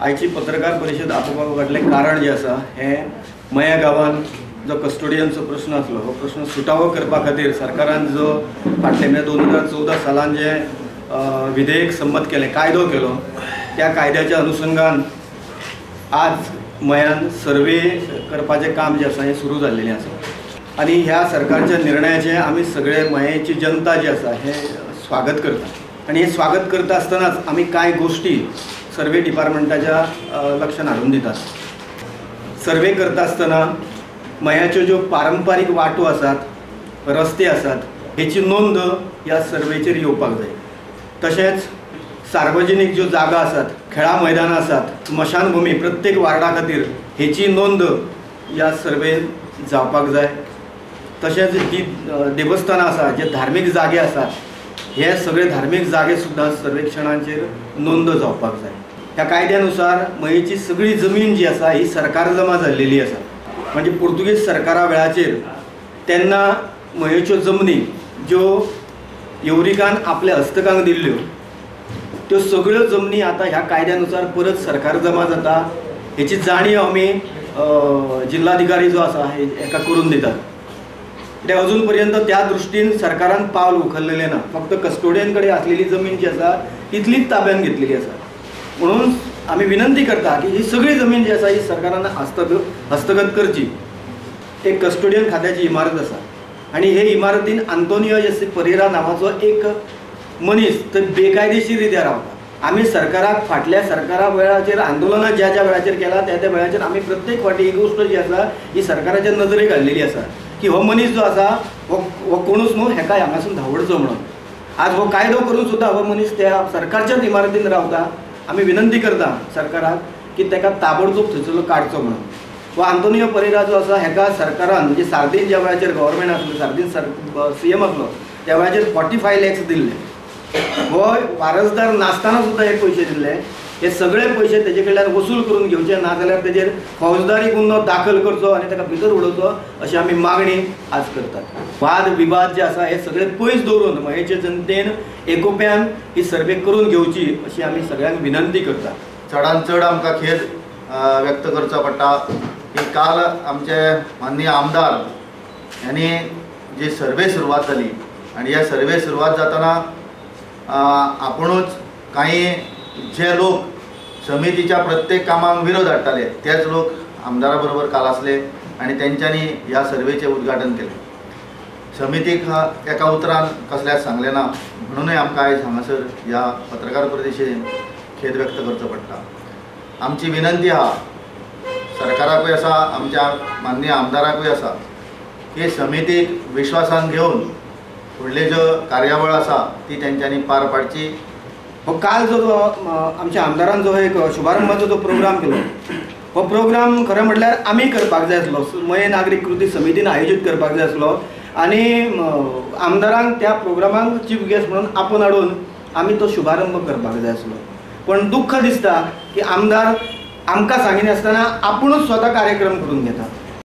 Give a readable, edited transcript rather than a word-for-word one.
आयची पत्रकार परिषद आपोवपा फाटलें कारण जें आसा हें मया गांवांत जो कस्टोडियनचो प्रश्न आसलो हो प्रश्न सुटावो करपा खातीर सरकारान जो फाटले म्हणजे 2014 सालान जें विधेयक संमत केलें, कायदो केलो, त्या कायद्याच्या अनुषंगान आज मयान सर्वे करपाचें काम जें आसा हें सुरू जाल्लेलें आसा आनी ह्या सरकारच्या निर्णयाचें आमी सगळे मयेची जनता जी आसा हें स्वागत करता आनी हें स्वागत करता आसतनाच आमी कांय गोश्टी सर्वे डिपार्टमेंटाच्या लक्षांत हाडून दितात. सर्वे करता आसतना मयाच्यो ज्यो पारंपारीक वाटो आसात, रस्ते आसात, हेची नोंद ह्या सर्वेचेर येवपाक जाय. तशेंच सार्वजनीक ज्यो जागा आसात, खेळां मैदानां आसात, स्मशानभुमी प्रत्येक वार्डा खातीर हेची नोंद ह्या सर्वेन जावपाक जाय. तशेंच जी देवस्थानां आसा, जे धार्मीक जागे आसात, हे सगळे धार्मीक जागे सुद्दां सर्वेक्षणाचेर नोंद जावपाक जाय. ह्या कायद्यानुसार मयेची सगळी जमीन जी आसा ही सरकार जमा जाल्लेली आसा. म्हणजे पुर्तुगेज सरकारा वेळाचेर तेन्ना मयेच्यो जमनी ज्यो येवरिकान आपल्या हस्तकांक दिल्ल्यो त्यो सगळ्यो जमनी आतां ह्या कायद्यानुसार परत सरकार जमा जाता हेची जाणीव आमी जिल्हाधिकारी जो आसा हेका करून दितात. ते अजून पर्यंत त्या दृश्टीन सरकारान पावल उखललेलें ना. फक्त कस्टोडियन कडेन आसलेली जमीन जी आसा तितलीच ताब्यान घेतलेली आसा. म्हणून आमी विनंती करता की ही सगळी जमीन जी आसा ही सरकारान हस्तगत करची. एक कस्टोडियन खात्याची इमारत आसा आनी हे इमारतीन आंतोनियो एस परेरा नांवाचो एक मनीस थंय बेकायदेशीर रित्या रावता. आमी सरकाराक फाटल्या सरकारा वेळाचेर आंदोलनां ज्या ज्या वेळाचेर केला त्या त्या वेळाचेर आमी प्रत्येक फावटी ही गोश्ट जी आसा ही सरकाराच्या नजरेक हाडलेली आसा की हो मनीस जो आसा हो कोणूच न्हू, हेका हांगासून धांवडचो म्हणून. आज हो कायदो करून सुद्दां हो मनीस त्या सरकारच्याच इमारतीन रावता. आमी विनंती करता सरकाराक की ताका ताबडतोब थंयसरलो काडचो म्हणून. हो आंतोनियो परेरा जो आसा हेका सरकारान म्हणजे सार्दीन ज्या वेळाचेर गव्हर्मेंट आसलो, सार्दीन सीएम आसलो त्या वेळाचेर 45 लॅक्स दिल्ले. हो वारसदार नासतना सुद्दां हे पयशे दिल्ले. हे सगळे पयशे तेजे कडल्यान वसूल करून घेवचे, नाजाल्यार तेजेर फौजदारी गुन्हो दाखल करचो आनी ताका भितर उडोवचो अशी आमी मागणी आज करतात. वाद विवाद जे आसा हे सगळे पयस दवरून मयेचे जनतेन एकोप्यान ही सर्वे करून घेवची अशी आमी सगळ्यांक विनंती करतात. चडान चड आमकां खेद व्यक्त करचो पडटा की काल आमचे माननीय आमदार यांनी जी सर्वे सुरवात जाली आनी ह्या सर्वे सुरवात जातना आपुणूच कांय जे लोक समितीच्या प्रत्येक कामाक विरोध हाडटाले तेच लोक आमदारा बरोबर काल आसले आनी तेंच्यांनी ह्या सर्वेचें उद्घाटन केलें. समितीक एका उतरान कसल्याच सांगलें ना म्हणूनय आमकां आयज हांगासर ह्या पत्रकार परिशदेन खेद व्यक्त करचो पडटा. आमची विनंती आहा सरकाराकूय आसा, आमच्या माननीय आमदाराकूय आसा की समितीक विश्वासान घेवन फुडली ज्यो कार्यावळ आसा ती तेंच्यांनी पार पाडची. हो काल जो आमच्या आमदारान जो एक शुभारंभाचो जो प्रोग्राम केलो हो प्रोग्राम खरें म्हटल्यार आमी करपाक जाय आसलो, मये नागरीक कृती समितीन आयोजीत करपाक जाय आसलो आनी आमदारांक त्या प्रोग्रामाक चीफ गेस्ट म्हणून आपोवन हाडून आमी तो शुभारंभ करपाक जाय आसलो. पण दुःख दिसता की आमदार आमकां सांगिनासतना आपुणूच स्वता कार्यक्रम करून घेता.